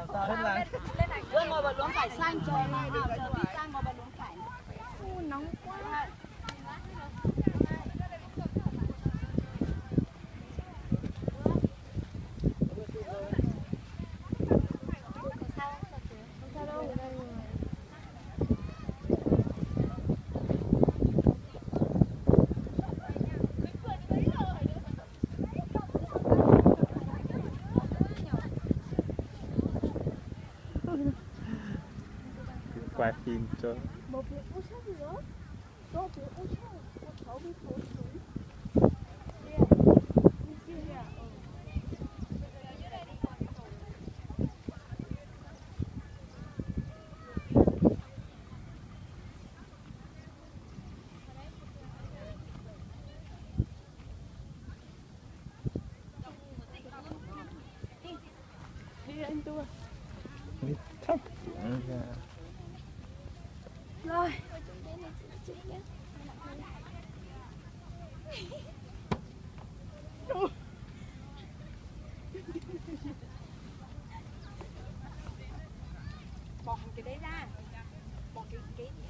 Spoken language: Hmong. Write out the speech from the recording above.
Ua ngồi vào luống cải xanh cho nó ngọt, cho nó ít rác, ngồi vào luống cải. Ui, nóng quá. Quay phim cho. Mos hauv kev deb dab, mos kev kev